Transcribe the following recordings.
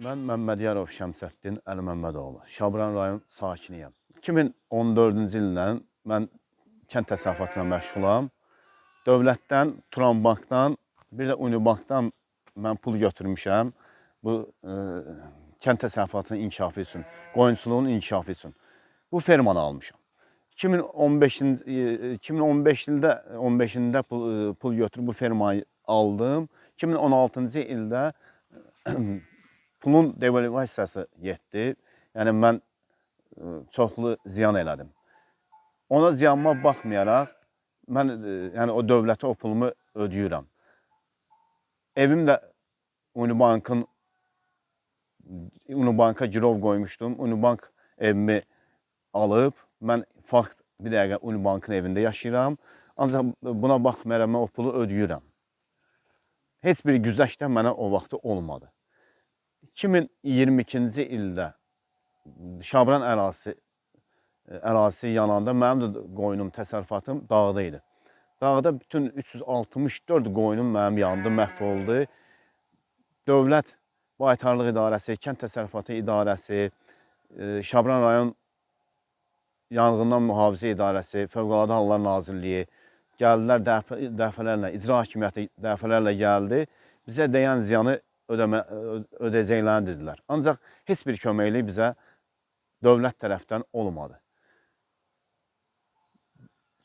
Mən Məmmədiyarov Şəmsəddin Əliməmmədoğlu, Şabran rayon sakiniyəm. 2014-cü ildən mən kənd təsərrüfatına məşğulam. Dövlətdən, Turan Bankdan, bir də Unibankdan mən pul götürmüşəm. Bu kənd təsərrüfatının inkişafı üçün, qoyunçuluğun inkişafı üçün. Bu fermanı almışam. 2015-ci 2015 ildə 15-də pul götürüb bu fermanı aldım. 2016-cı ildə pulun devalvasiyası getdi. Yəni mən çoxlu ziyan elədim. Ona ziyanıma baxmayaraq mən yəni o dövlətə o pulumu ödəyirəm. Evim də Unibanka girov qoymuşdum. Unibank evimi alıb. Mən fakt bir dəqiqə Unibankın evində yaşayıram. Ancaq buna baxmayaraq mən o pulu ödəyirəm. Heç bir güzəşt də mənə o vaxtı olmadı. 2022-ci ildə Şabran ərazisi yananda mənim də qoyunum, təsərrüfatım dağda idi. Dağda bütün 364 qoyunum mənim yandı, məhv oldu. Dövlət Baytarlıq İdarəsi, Kənd Təsərrüfatı İdarəsi, Şabran rayon Yanğından Mühafizə İdarəsi, Fövqəladə Hallar Nazirliyi gəldilər dəfələrlə, icra hakimiyyəti dəfələrlə gəldi. Bizə dəyən ziyanı ödəyəcəklərini dedilər. Ancaq heç bir köməklik bizə dövlət tərəfdən olmadı.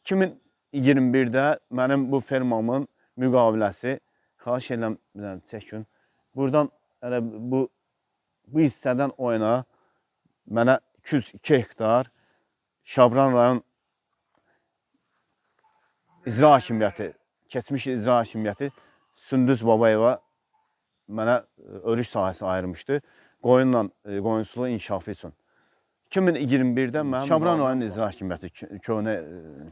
2021-də mənim bu fermamın müqaviləsi, xahiş edirəm bir dənə çəkin. Buradan elə bu hissədən o yana mənə 202 hektar Şabran rayon icra hakimiyyəti, keçmiş icra hakimiyyəti Sündüz Babayeva mənə örüş sahəsi ayırmışdı. Qoyunla, qoyunçuluğun inkişafı üçün. 2021-də mənim Şabran rayon icra hakimiyyəti, köhnə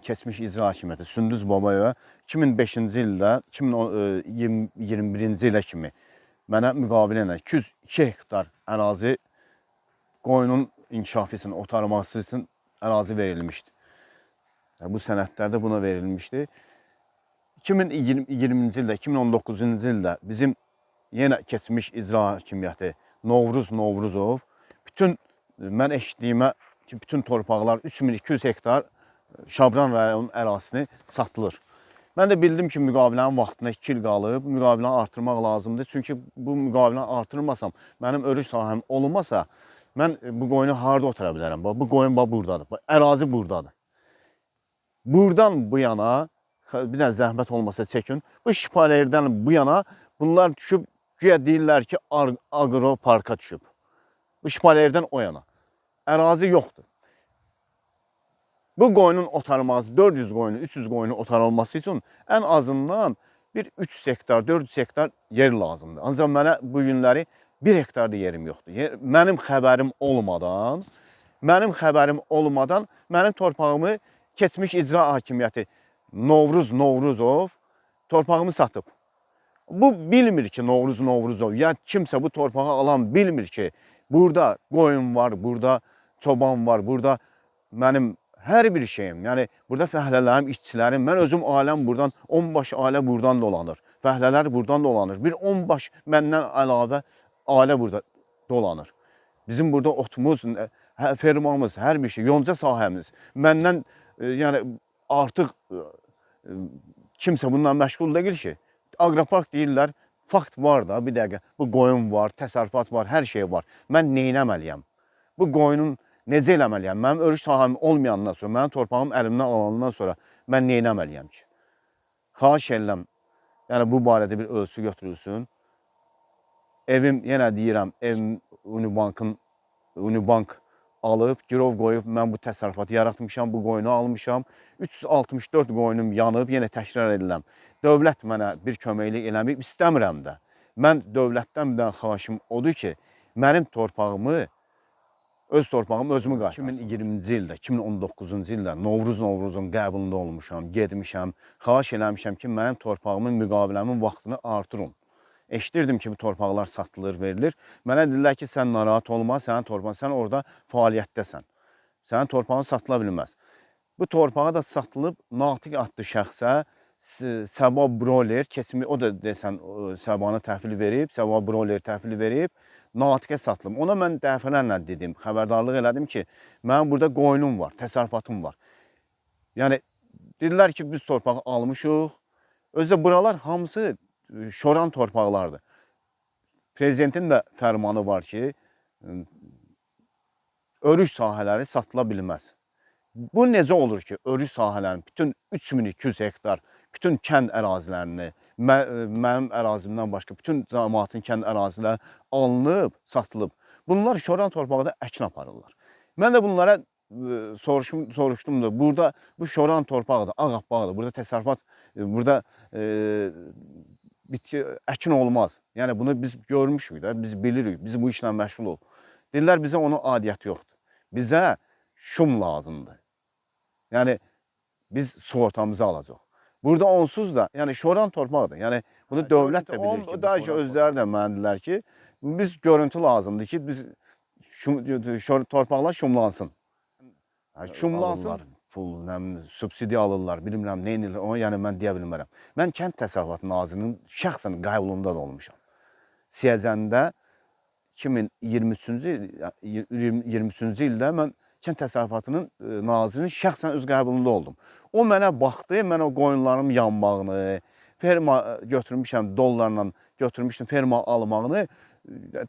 keçmiş icra hakimiyyəti Sündüz Babayeva 2005-ci ildə 2021-ci ilə kimi mənə müqavilə ilə 202 hektar ərazi qoyunun inkişafı üçün, otarması üçün ərazi verilmişdi. Yəni, bu sənədlərdə buna verilmişdi. 2020-ci ildə, 2019-cu ildə bizim yenə keçmiş icra hakimiyyəti Novruz Novruzov bütün mən eşitdiyimə ki, bütün torpaqlar 3200 hektar Şabran rayon ərazisini satılır. Mən də bildim ki, müqavilənin vaxtına 2 il qalıb, müqaviləni artırmaq lazımdır. Çünki bu müqaviləni artırmasam, mənim örüş sahəm olmasa, mən bu qoyunu harda otara bilərəm? Bax, bu qoyun bax burdadır. Bax, ərazi burdadır. Buradan bu yana, bir dənə zəhmət olmasa çəkin. Bu şifalerdən bu yana bunlar düşüb, güya deyirlər ki, agroparka düşüb. Bu şifalerdən o yana. Ərazi yoxdur. Bu qoyunun otarılması, 400 qoyunun, 300 qoyunun otarılması üçün ən azından bir 300 hektar, 400 hektar yer lazımdır. Ancaq mənə bu günləri 1 hektar da yerim yoxdur. Mənim xəbərim olmadan, mənim xəbərim olmadan mənim torpağımı keçmiş icra hakimiyyəti Novruz Novruzov torpağımı satıb. Bu bilmir ki, Novruz Novruzov ya kimsə bu torpağı alan bilmir ki, burada qoyun var, burada çoban var, burada mənim hər bir şeyim, yəni burada fəhlələrim, işçilərim, mən özüm ailəm buradan, 10 baş ailə buradan dolanır. Fəhlələr buradan dolanır. Bir 10 baş məndən əlavə ailə burada dolanır. Bizim burada otumuz, fermamız, hər bir şey, yonca sahəmiz. Məndən yəni artıq kimsə bununla məşğul deyil ki. Aqropark deyirlər, fakt var da bir dəqiqə. Bu qoyun var, təsərrüfat var, hər şey var. Mən nə etməliyəm? Bu qoyunun necə eləməliyəm? Mənim örüş sahəm olmayandan sonra, mənim torpağım əlimdən alandan sonra mən nə etməliyəm ki? Xahiş edirəm, yəni bu barədə bir ölçü götürülsün. Evim, yenə deyirəm, evim Unibank alıb, girov qoyub, mən bu təsərrüfatı yaratmışam, bu qoyunu almışam. 364 qoyunum yanıb, yenə təkrar edirəm. Dövlət mənə bir köməklik eləməyib, istəmirəm də. Mən dövlətdən bir dənə xahişim odur ki, mənim torpağımı, öz torpağımı özümü qaytarsın. 2020-ci ildə, 2019-cu ildə Novruz Novruzun qəbulunda olmuşam, getmişəm, xahiş eləmişəm ki, mənim torpağımın müqaviləmin vaxtını artırın. Eşidirdim ki, bu torpaqlar satılır, verilir. Mənə dedilər ki, sən narahat olma, sənin torpağın, sən orada fəaliyyətdəsən. Sənin torpağın satıla bilməz. Bu torpağa da satılıb Natiq adlı şəxsə Səba Broiler keçimi o da desən Səbanı təhvil verib, Səba Broiler təhvil verib. Natiqə satılıb. Ona mən dəfələrlə dedim, xəbərdarlıq elədim ki, mənim burada qoyunum var, təsərrüfatım var. Yəni dedilər ki, biz torpağı almışıq. Özü də buralar hamısı şoran torpaqlardır. Prezidentin də fərmanı var ki, örüş sahələri satıla bilməz. Bu necə olur ki, örüş sahələrinin bütün 3200 hektar, bütün kənd ərazilərini, mənim ərazimdən başqa bütün cəmaatın kənd əraziləri alınıb, satılıb. Bunlar şoran torpaqda əkin aparırlar. Mən də bunlara soruşdum da, burada bu şoran torpaqdır, ağappaqdır, burada təsərrüfat, burada bitki, əkin olmaz. Yəni bunu biz görmüşük də, biz bilirik, biz bu işlə məşğuluq. Dedilər bizə onun aidiyyəti yoxdur. Bizə şum lazımdır. Yəni biz sığortamızı alacaq. Burada onsuz da, yəni şoran torpaqdır. Yəni bunu dövlət də bilir ki, daha ki özləri də mənə dedilər ki, biz görüntü lazımdır ki, biz torpaqlar şumlansın. Yəni, şumlansın, pul, nə bilim, subsidiya alırlar, bilmirəm nə edirlər, onu yəni mən deyə bilmərəm. Mən Kənd Təsərrüfatı Nazirinin şəxsən qəbulunda da olmuşam. Siyəzəndə 2023-cü 23-cü ildə mən Kənd Təsərrüfatının nazirinin şəxsən öz qəbulunda oldum. O mənə baxdı, mən o qoyunlarım yanmağını, ferma götürmüşəm dollarla götürmüşdüm ferma almağını,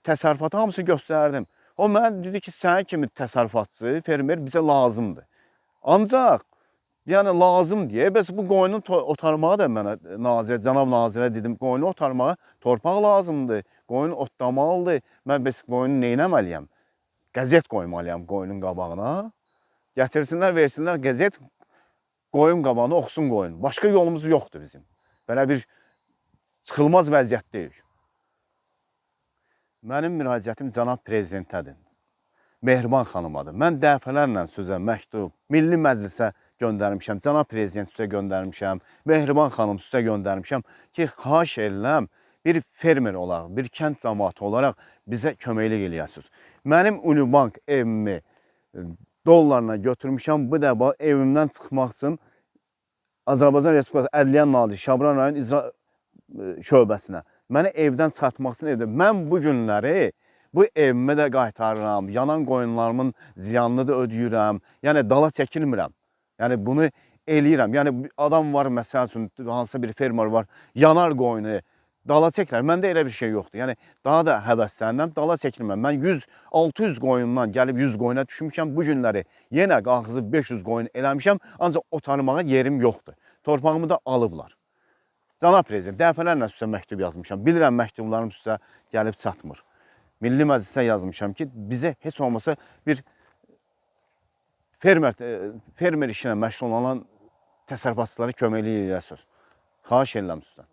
təsərrüfatı hamısı göstərdim. O mənə dedi ki, sənin kimi təsərrüfatçı, fermer bizə lazımdır. Ancaq yəni lazım deyə, bəs bu qoyunu otarmağa da mənə nazirə, cənab nazirə dedim, qoyunu otarmağa torpaq lazımdır, qoyun otlamalıdır. Mən bəs qoyunu nə etməliyəm? Qəzet qoymalıyam qoyunun qabağına. Gətirsinlər, versinlər qəzet, qoyun qabağına oxusun qoyun. Başqa yolumuz yoxdur bizim. Belə bir çıxılmaz vəziyyətdəyik. Mənim müraciətim cənab prezidentədir. Mehriban xanımadır. Mən dəfələrlə sözə məktub Milli Məclisə göndərmişəm, cənab prezident sizə göndərmişəm, Mehriban xanım sizə göndərmişəm ki, xahiş edirəm bir fermer olaraq, bir kənd cəmaatı olaraq bizə köməklik eləyəsiniz. Mənim Unibank evimi dollarla götürmüşəm. Bu dəfə evimdən çıxmaq üçün Azərbaycan Respublikası Ədliyyə Naziri Şabran rayon İcra şöbəsinə məni evdən çıxartmaq üçün evdə. Mən bu günləri bu evimi də qaytarıram, yanan qoyunlarımın ziyanını da ödəyirəm. Yəni dala çəkilmirəm. Yəni bunu eləyirəm. Yəni adam var məsəl üçün hansısa bir fermer var, yanar qoyunu, dala çəkilər. Məndə elə bir şey yoxdur. Yəni daha da həvəslənirəm, dala çəkilmirəm. Mən 100, 600 qoyundan gəlib 100 qoyuna düşmüşəm. Bu günləri yenə qalxızıb 500 qoyun eləmişəm, ancaq otarmağa yerim yoxdur. Torpağımı da alıblar. Cənab prezident, dəfələrlə sizə məktub yazmışam. Bilirəm məktublarım sizə gəlib çatmır. Milli Məclisə yazmışam ki, bizə heç olmasa bir fermer işinə məşğul olan təsərrüfatçılara köməklik eləyəsiniz. Xahiş edirəm sizdən.